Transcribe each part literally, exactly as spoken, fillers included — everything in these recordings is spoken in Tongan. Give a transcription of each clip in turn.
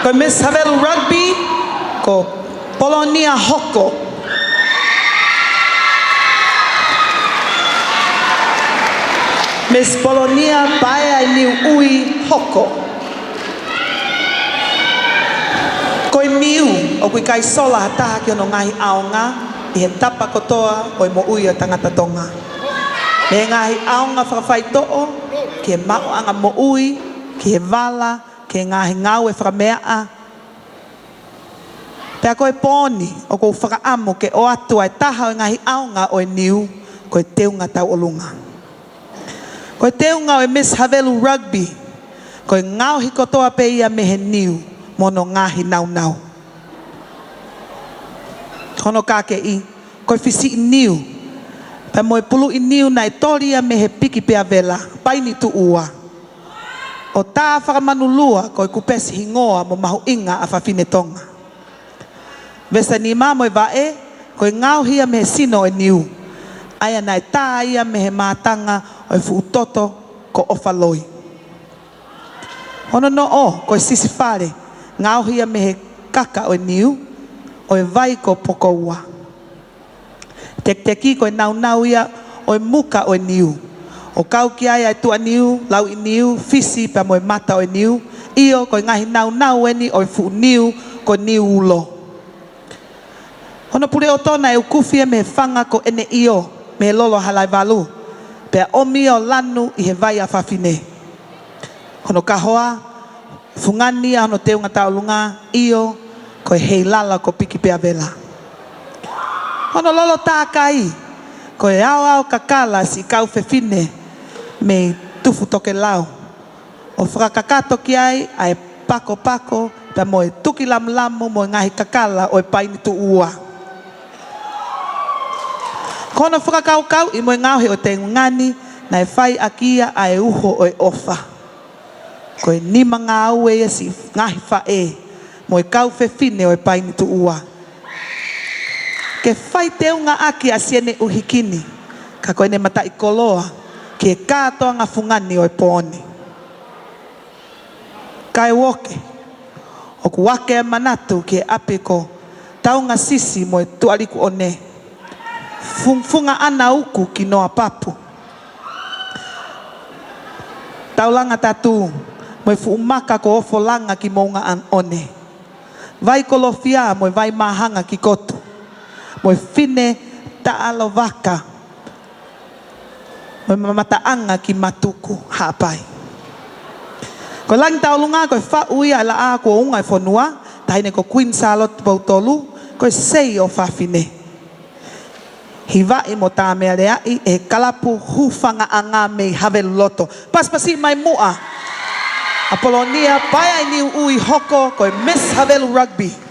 Ko e Miss Havelu Rugby, ko Polonia Hoko. Miss Polonia Paea ʻi Niuʻui Hoko. Ko e niu, ʻoku ʻikai sola ha taha ki hono ngaahi ʻaonga, ʻi he tapa kotoa ʻo e moʻui ʻo e tangata Tonga. Mei he ngaahi ʻaonga fakafaitoʻo, ki he maʻuʻanga moʻui, ki he vala, ki he ngaahi ngāue fakameaʻa. Pea ko e pooni, ʻoku ou fakaʻamu ke ʻoatu ʻa e taha ʻo e ngaahi ʻaonga ʻo e niu, ko e teunga tauʻolunga. Ko e teunga ʻo e Miss Havelu Rugby, ko e ngaohi kotoa pē ia mei he niu, mo hono ngaahi naunau. Hono kākeʻi, ko e fisiʻi niu, pea mo e puluʻi niu naʻe toli ia mei he piki pea vela, paini tuʻu ua. ʻO tā fakamanulua ko e kupesi hingoa mo mahuʻinga ʻa fafine Tonga. Veesi nima mo e vaʻe, ko e ngaohi ia mei he sino ʻo e niu. ʻA ia naʻe tā ia mei he mātanga ʻo e fuʻu toto ko ʻOfaloi. Hono noʻo, ko e sisifale, ngaohi ia mei he kaka ʻo e niu, ʻo e vai ko Pokoua. Tekiteki ko e naunau ia ʻo e muka ʻo e niu. ʻO kau ki ai ʻa e tuʻa niu, lauʻi niu, fisi pea mo e mata ʻo e niu. ʻIo ko e ngaahi naunau eni ʻo e fuʻu niu, ko Niu Ulo. Hono puleʻoto naʻe ukufi ia mei he fanga ko ʻEne ʻIo, mei he lolo Halaevalu. Pea ʻomi ia ʻo lanu ʻi he vai ʻa fafine. Hono kahoa, fungani ia hono teunga tauʻolunga, ʻio, ko e heilala ko piki pea vela. Hono lolo tākai, ko e aoao kakala siʻi kau fefine mei Tufutokelau. ʻO fakakakato ki ai ʻa e pakopako, pea mo e tuki lamulamu mo e ngaahi kakala ʻo e paini tuʻu ua. Ko hono fakakaukauʻi mo e ngaohi ʻo e teunga ni, naʻe fai ʻaki ia ʻa e uho ʻo e ʻofa. Ko e nima ngāue ia siʻi ngaahi faʻē mo e kau fefine ʻo e paini tuʻu ua. Ke fai teunga ʻaki ʻa siʻene ʻuhikini, ka ko ʻene mataʻikoloa ki he kātoanga fungani ʻo e pooni. Kae uoke, ʻoku ake ʻa e manatu ki he ʻapi ko Taungasisi mo e Tuʻalikuʻone. Fung-, funga ʻana uku ki Noapapu. Taulanga Tatū, mo e fuʻu maka ko Ofolanga ki Moʻungaʻone. Vai Kolofia mo e Vai Māhanga ki Kotu. Mo e Fine Taʻalovaka mo e mamataʻanga ki Matuku, Haʻapai. Ko e langi tauʻolunga, ko e faʻu ia ʻa e laʻā kuo unga e fonua, Taʻahine ko Kuini Sālote Tupou Tolu, ko e sei ʻo fafine. Hivaʻi mo tāmealeaʻi ʻe he kalapu Hūfangaʻanga mei Haveluloto. Pasipasi mai muʻa ʻa Polonia Paea ʻi Niuʻui Hoko, ko e Miss Havelu Rugby.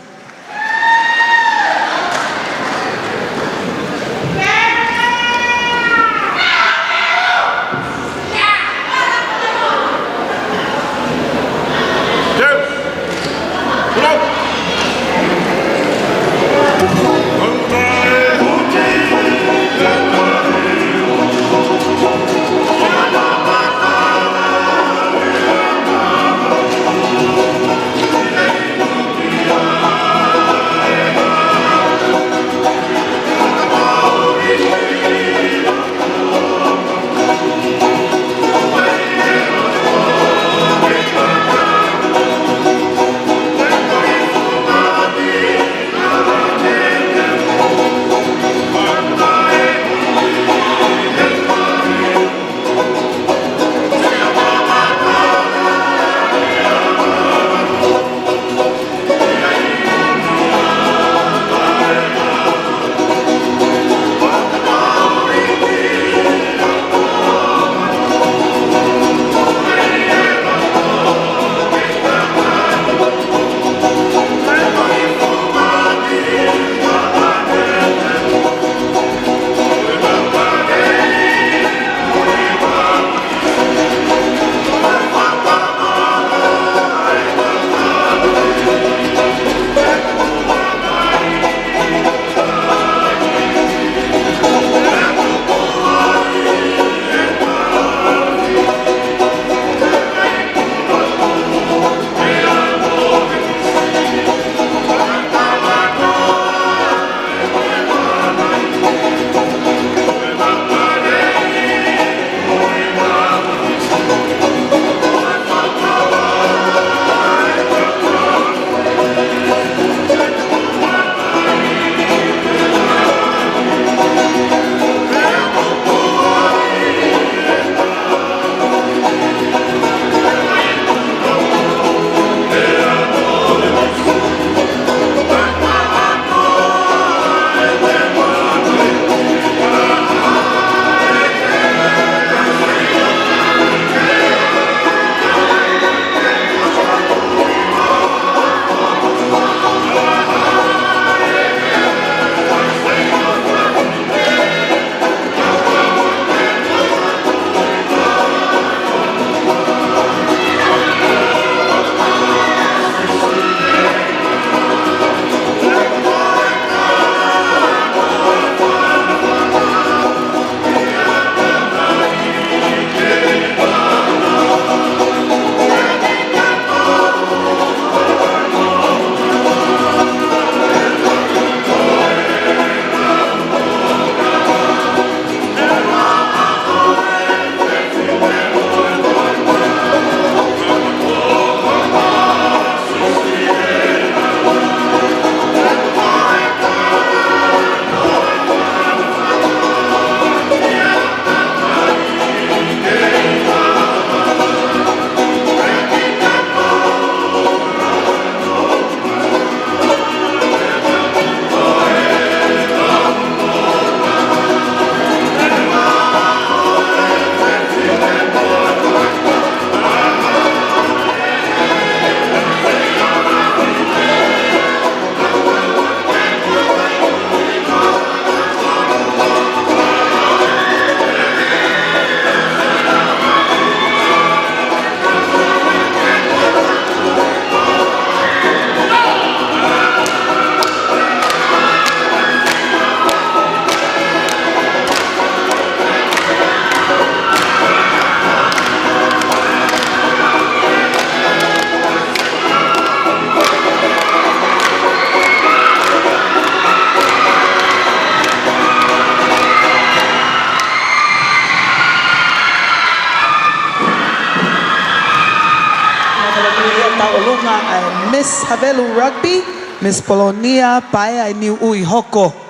ʻOlunga ʻa e Miss Havelu Rugby, Miss Polonia Paea ʻi Niuʻui hoko.